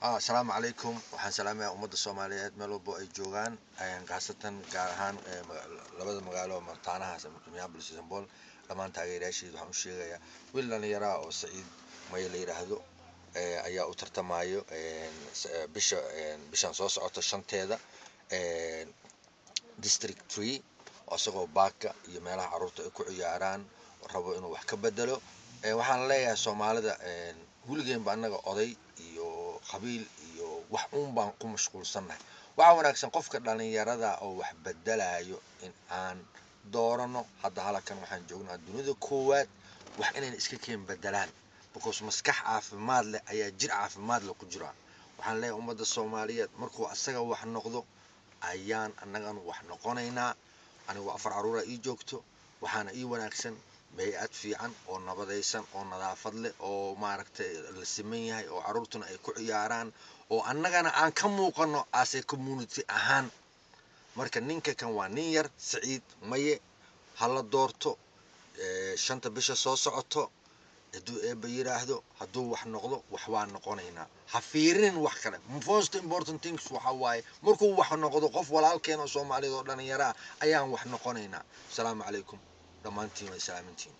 Asalaamu calaykum. Waxaan salaamayaa ummadda Soomaaliyeed meel walbo ay joogaan, khaasatan gaar ahaan labada magaalo mataanahaas, Minneapolis iyo St. Paul. Dhammaan taageerayaasheeda waxaan u sheegayaa wiil dhallinyaraa oo Saciid Maye la yidhaahdo ayaa u tartamayo bisha bishan soo socota 5-teeda, District 3, isagoo park-ka iyo meelaha carruurta ay ku ciyaaraan rabo inuu wax ka bedelo. Waxaan leeyahay Soomaalida, weligeenba annaga oday iyo qabiil iyo wax uun baan ku mashquulsannahay. Waxaa wanaagsan qofka dhalinyarada oo wax bedelayo in aan doorano. Hadda halkan waxaan joognaa dunida koowaad, wax inayna iska keen bedelaan, because maskax caafimaad leh ayaa jir caafimaad leh ku jira. Waxaan leeyahay ummadda Soomaaliyeed, markuu asaga wax noqdo ayaan annaganu wax noqonaynaa. Anigu afar caruura ii joogto. Waxaana ii wanaagsan hay'ad fiican oo nabadaysan oo nadaafad leh oo maaragtay la siman yahay oo carruurtuna ay ku ciyaaraan oo annagana aan ka muuqano as a community ahaan. Marka ninka kan waa nin yar, Saciid Maye, ha la doorto 5-ta bisha soo socoto, hadduu Eebba yidhaahdo. Hadduu wax noqdo, wax waa noqonaynaa. Ha fiirinin wax kale. Most important things waxa waaye, markuu wax noqdo qof walaalkeen oo Soomaaliyeed oo dhalinyaro ah, ayaan wax noqonaynaa. Asalaamu calaykum dhammaantiin, waa salaamantiin.